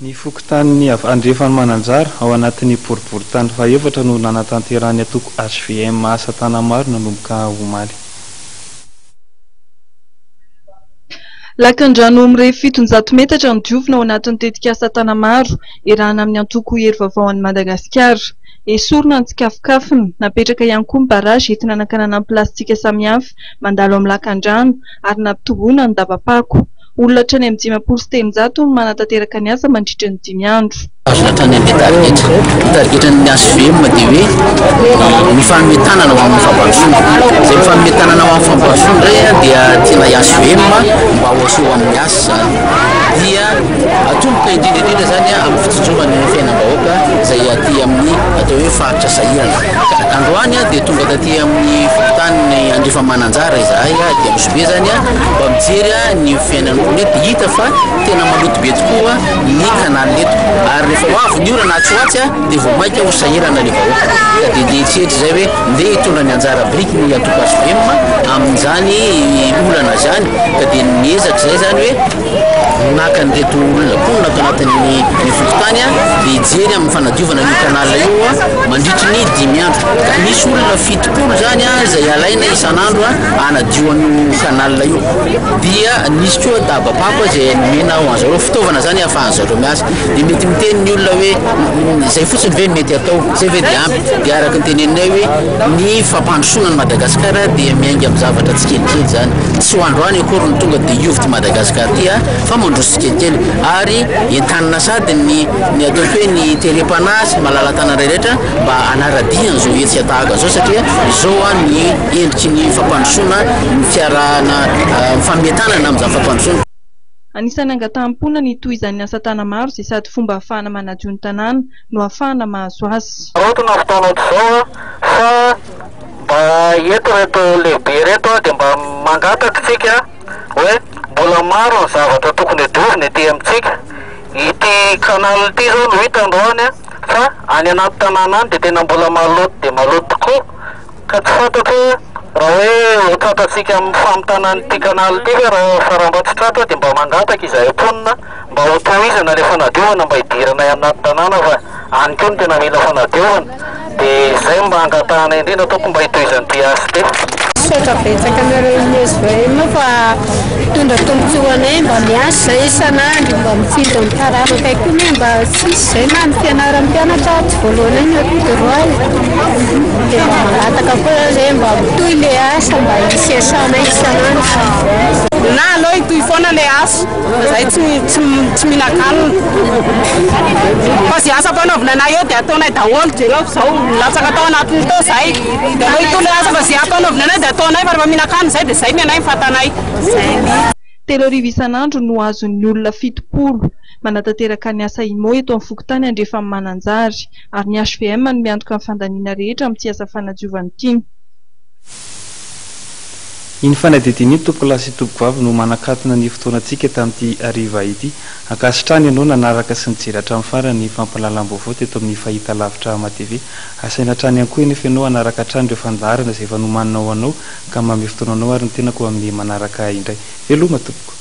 Ny fokontany Andrefan'i Mananjara, ao anatin'ny boriborintany fahefatra no nanatanterahan'ny antoko hvm asa tanamaro nanomboka omaly. Lakandrano mirefy 700 metatra no diovina ao anatin'ny tetikasa Tanamaro, iarahana amin'ny antoko Hery Vaovao an'i Madagasikara. Esorina ny tsikafonkafona, napetraka ihany koa ny barrage entina hanakanana ny plastika samihafa mandalo amin'ny lakandrano ary nampitomboina ny daba-pako. Olona hatrany amin'ny 350 no manatanteraka ny asa mandritra ny dimy andro. Tanjona hatrany amin'ilay tarigetra. Ny tarigetran'ny HVM dia hoe mifanome tanana ho amin'ny fampandrosoana. Izay mifanome tanana ho amin'ny fampandrosoana indray dia tiana HVM mba ho aseho amin'ny asa izany. Dia atomboka indrindra indrindra izany amin'ny fitsinjovana ny fiainam-bahoaka izay aty amin'ny atao hoe faritra sahirana. Ka androany dia tonga taty amin'ny fokontany Andrefamananjara izahay aty Anosibe izany mba mijery ny fiainan'ny mponina eto dia hita fa tena maloto be tokoa ny canal eto ary rehefa ho avy ny orana atsy ho atsy dia vao mainka ho sahirana ilay vahoaka ka dia nieritreritra izay hoe ndeha hitondra ny anjara biriky ny antoko hvm amin'izany olana izany ka dia niezaka izay izany hoe naka an'ireto olona mponina ato anatin'ny ny fokontany dia hijery amin'ny fanadiovana an'io canal io mandritry ny dimy andro ka misy olona 70 izany izay alaina isan'andro hanadio an'io canal io dia nisy koa daba-pako izay nomena ho an'zareo fitaovana izany ahafahan'zareo miasa dia mety miteny ny olona hoe izay fotsiny ve mety atao izay ve dia ampy dia araka ny teneninay hoe ny fampandrosoana an'i Madagasikara dia miainga amin'ny zavatra tsikelikely izany tsy ho androany akory no tonga dia hiova ity Madagasikara ity fa mandroso tsikelikely ary entanina sady ny ny ataoko hoe ny tele-panahy sy ny malala-tanana rehetra mba hanara-dia an'izao hetsika tahaka izao satria izao ny endriky ny fampandrosoana ny fiarahana mifanome tanana amin'izany fampandrosoana. Anisan'ny angataham-ponina ny hitohizan'ny asa tana-maro izay sady fomba ahafahana manadio ny tanàna no ahafahana mahazo asa. Arotona fotoana ohatr'izao fa mba eto ireto lehibe ireto dia mba mangataka isika hoe mbola maro ny zavatra tokony hodiovina ety amintsika. Ity canal ity izao no hita androany fa any anaty tanàna any dia tena mbola maloto dia maloto tokoa. Ka tsy fantatro hoe raha hoe ho tratrantsika amin'ny famitana an'ity canal ity ve raha fa raha mba tsy tratra dia mba mangataka izahay mponina mba ho tohizana ilay fanadiovana mba hidiranay anaty tanàna fa any koa no tena mila fanadiovana dia izay mba angatahana indrindra tompoko mba hitohizan'ity asa ity. Misaotra betsaka anareo MSVM fa mitondra tombotsoa ho anay mba miasa izay isan'andro mba mitsinjo ny taranakay koa moa mba tsisy izay na ny fianaran'ny mpianatra tsy voaloanay ny atout droit e. Dia mba mangataka koa zay mba mitohy le asa mba hisy iasanay isan'andro. Na aleo hitohy foana le asa fa zahay tsy tsy tsy mihinan-kanina fa ze asa ampanaovina anay eo dia ataonay daholo jereo fa zao nilatsaka tao anatin'ny tao zahay dia aleo hitohy le asa fa ze ampanaovina anay dia ataonay fa rehefa mihinan-kanina zay dia zay ny anay ny fatanay. 3000 isan'andro no azon'ny olona 70 manatanteraka ny asa IMO eto amin'ny fokontany Andrefan'i Mananjary ary ny HVM no miantoka ny fandaniana rehetra amin'ity asa fanadiovana ity. Iny fanadihadiana iny tompokolahy sy tompokovavy no manakatona ny fotoanantsika tamin'ity hariva ity. Ankasitrahana ianao nanaraka sy nijery hatramin'ny farany ny fampahalalam-baovao teto amin'ny fahitalavitra Hama TV. Asaina hatrany ihany koa anefa ianao hanaraka hatrany ireo fandaharana izay efa nomanina ho anao ka manome fotoana anao ary ny tenako amin'ny manaraka indray. Veloma tompoko.